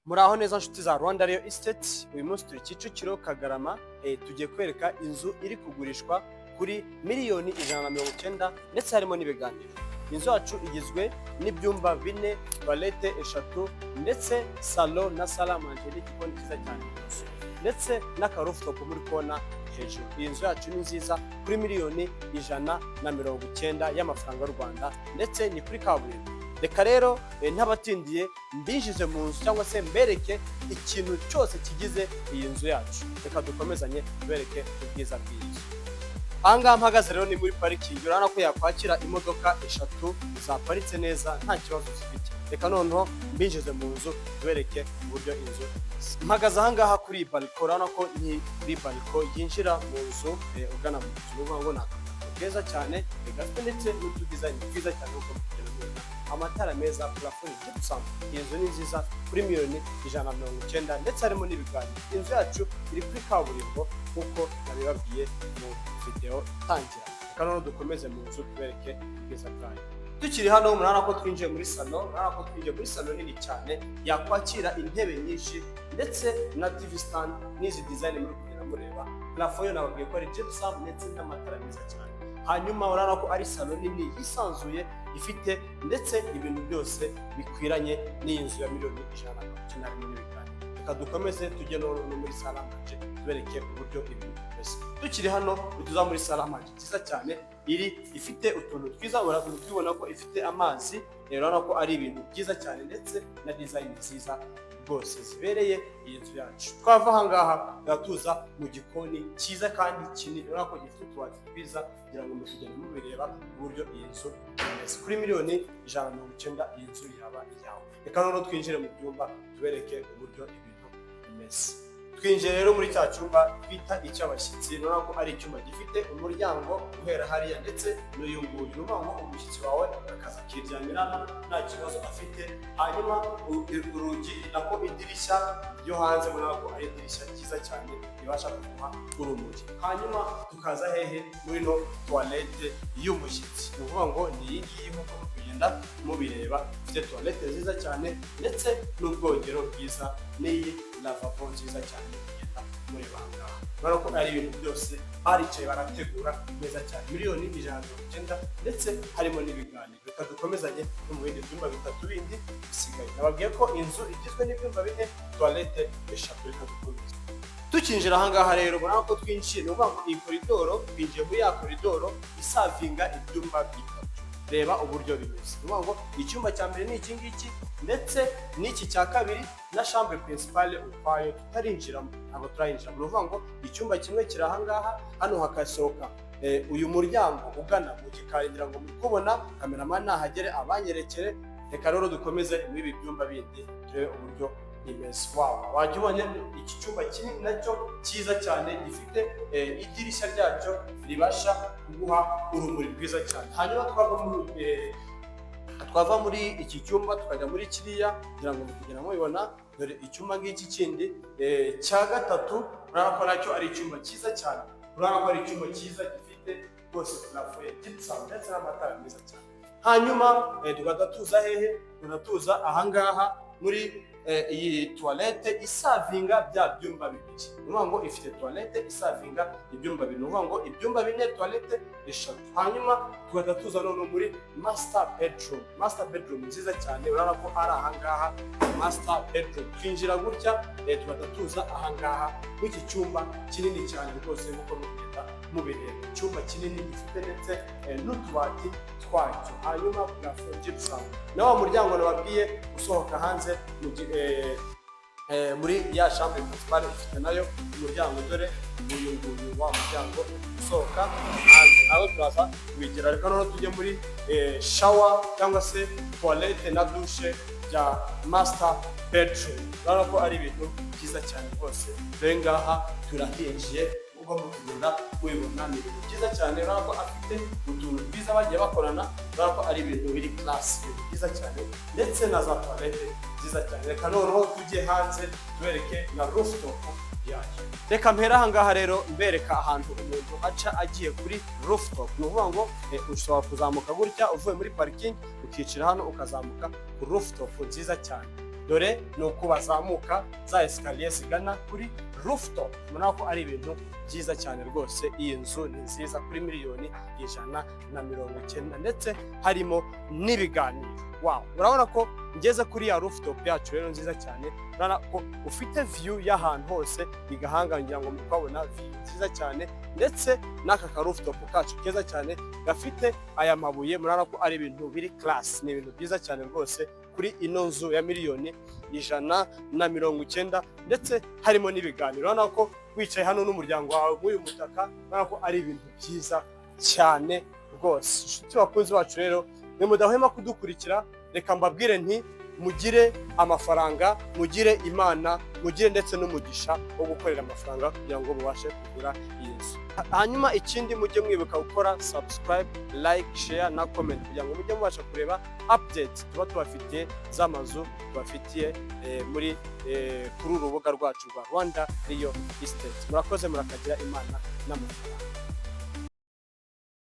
Muraho neza nshuti za Rwanda Real Estate. Uyu munsi turi Kicukiro Kagarama, tugiye kwereka inzu iri kugurishwa kuri miliyoni 190, ndetse harimo n'ibiganiro. Inzu yacu igizwe n'ibyumba bine, toilette eshatu, ndetse salon na salle à manger n'igikoni cyiza cyane, ndetse n'aka rooftop muri kubona hejuru. Iyi nzu yacu ni nziza kuri miliyoni 190 y'amafaranga y'u Rwanda, ndetse ni kuri kaburimbo. Reka rero ntabatindiye mbinjize mu nzu cyangwa se mbereke ikintu cyose kigize iyi nzu yacu. Reka dukomezanye tubereke ubwiza bw'iyi nzu. Aha ngaha mpagaze rero ni muri parking. Urabona ko yakwakira imodoka eshatu zaparitse neza, nta kibazo zifite. Reka noneho mbinjize mu nzu tubereke uburyo inzu imeze. Mpagaze aha ngaha kuri iyi balcon. Urabona ko ni kuri balcon yinjira mu nzu, ugana mu nzu. Ni ukuvuga ngo ni akabalcon keza cyane, gafite ndetse n'utu design twiza cyane nk'uko mugenda mubibona, amatara meza, plafond gypsum. Iyi nzu ni nziza kuri miliyoni 190, ndetse harimo n'ibiganiro. Inzu yacu iri kuri kaburimbo nk'uko nabibabwiye mu video itangira. Reka noneho dukomeze mu nzu tubereke ubwiza bwayo. Tukiri hano, murabona ko twinjiye muri salon. Murabona ko twinjiye muri salon nini cyane yakwakira intebe nyinshi, ndetse na TV stand n'izi design muri kugenda mureba. Plafond yo nababwiye ko ari gypsum, ndetse n'amatara meza cyane. Hanyuma urabona ko ari salon nini yisanzuye, ifite ndetse ibintu byose bikwiranye n'iyi nzu ya miliyoni 190, harimo n'ibiganiro. Reka dukomeze tujye no muri salle à manger tubereke uburyo ibintu bimeze. Tukiri hano, tuza muri salle à manger nziza cyane, iri ifite utuntu twiza. Urabona ko ifite amazi. Urabona ko ari ibintu byiza cyane, ndetse na design nziza rwose zibereye iyi nzu yacu. Twava aha ngaha tuza mu gikoni cyiza kandi kinini. Urabona ko gifite utubati twiza kugira ngo mukigende mubireba uburyo iyi nzu imeze. Kuri miliyoni 190 iyi nzu yaba iyawe. Reka noneho twinjire mu byumba tubereke uburyo ibintu bimeze. Twinjiye rero muri cya cyumba twita icy'abashyitsi. Urabona ko ari icyumba gifite umuryango uhera hariya ndetse n'uyu nguyu. Ni ukuvuga ngo umushyitsi wawe akaza akiryamira hano nta kibazo afite. Hanyuma urugi, nako idirishya ryo hanze, murabona ko ari idirishya ryiza cyane ribasha kuguha urumuri. Hanyuma tukaza hehe? Muri no toilette y'umushyitsi. Ni ukuvuga ngo ni iyi ngiyi nk'uko muri kugenda mubireba, ifite toilette nziza cyane ndetse n'ubwogero bwiza n'iyi lavabo nziza cyane kugenda mureba aha ngaha. Urabona ko ari ibintu byose baricaye barategura neza cyane. Miliyoni 190, ndetse harimo n'ibiganiro. Reka dukomezanye no mu bindi byumba bitatu bindi bisigaye. Nababwiye ko inzu igizwe n'ibyumba bine, toilette eshatu. Reka dukomeze. Tukinjira aha ngaha rero, urabona ko twinjiye. Ni ukuvuga ngo iyi koridoro, twinjiye muri ya koridoro iservinga ibyumba bitatu. Reba uburyo bimeze. Ni ukuvuga ngo icyumba cya mbere ni iki ngiki, ndetse n'iki cya kabiri, na chambre principale ukwayo tutarinjiramo, ntabwo turayinjiramo. Ni ukuvuga ngo icyumba kimwe kiri aha ngaha, hano hakasohoka uyu muryango ugana mu gikari. Ngira ngo muri kubona, cameraman nahagere abanyerekere. Reka rero dukomeze muri ibi byumba bindi turebe uburyo bimeze. Wow, wajya ubonye iki cyumba kinini nacyo cyiza cyane, gifite idirishya ryacyo ribasha kuguha urumuri rwiza cyane. Hanyuma twava muri iki cyumba tukajya muri kiriya. Kugira ngo kugenda mubibona, dore icyumba ngiki kindi cya gatatu. Urabona ko nacyo ari icyumba cyiza cyane. Urabona ko ari icyumba cyiza gifite rwose plafond ya gypsum ndetse n'amatara meza cyane. Hanyuma tugahita tuza hehe? Tugahita tuza ahangaha muri iyi toilette iservinga bya byumba bibiri. Ni ukuvuga ngo ifite toilette iservinga ibyumba bibiri. Ni ukuvuga ngo ibyumba bine, toilette eshatu. Hanyuma tugahita tuza noneho muri master bedroom. Master bedroom nziza cyane. Urabona ko ari ahangaha master bedroom. Twinjira gutya, tugahita tuza ahangaha muri iki cyumba kinini cyane rwose nk'uko mugenda mubireba. Icyumba kinini gifite ndetse n'utubati twacyo. Hanyuma plafond gypsum, na wa muryango nababwiye usohoka hanze muri ya chambre principale, ifite nayo umuryango. Dore uyu nguyu wa muryango usohoka hanze, aho turaza kubigira. Reka noneho tujye muri shower cyangwa se toilette na douche bya master bedroom. Urabona ko ari ibintu byiza cyane rwose. Dore ngaha turahinjiye ubwo muri kugenda mubibona, ni ibintu byiza cyane. Urabona ko afite utuntu twiza bagiye bakorana. Urabona ko ari ibintu biri class, ibintu byiza cyane, ndetse na za toilette nziza cyane. Reka noneho tujye hanze tubereke na rooftop yayo. Reka mpere aha ngaha rero mbereka ahantu umuntu aca agiye kuri rooftop. Ni ukuvuga ngo ushobora kuzamuka gutya uvuye muri parking, ukicira hano, ukazamuka ku rooftop nziza cyane. Dore Dore ni uko bazamuka za escalier zigana kuri rooftop. Murabona ko ari ibintu byiza cyane rwose. Iyi nzu ni nziza kuri miliyoni 190, ndetse harimo n'ibiganiro. Wow, urabona ko ngeze kuri ya rooftop yacu rero nziza cyane. Urabona ko ufite view y'ahantu hose i Gahanga. Ngira ngo muri kuhabona view nziza cyane, ndetse n'aka ka rooftop kacu keza cyane gafite aya mabuye. Murabona ko ari ibintu biri class, ni ibintu byiza cyane rwose kuri ino nzu ya miliyoni 190, ndetse harimo n'ibiganiro. Urabona ko wicaye hano n'umuryango wawe nk'uyu mutaka, urabona ko ari ibintu byiza cyane rwose. Inshuti bakunzi bacu rero, ni mudahwema kudukurikira, reka mbabwire nti mugire amafaranga, mugire Imana, mugire ndetse n'umugisha wo gukorera amafaranga kugira ngo mubashe kugura iyi nzu. Hanyuma ikindi, mujye mwibuka gukora subscribe, like, share na comment kugira ngo mujye mubasha kureba update tuba tubafitiye z'amazu tubafitiye muri kuri uru rubuga rwacu rwa Rwanda Real Estate. Murakoze, murakagira Imana n'amafaranga.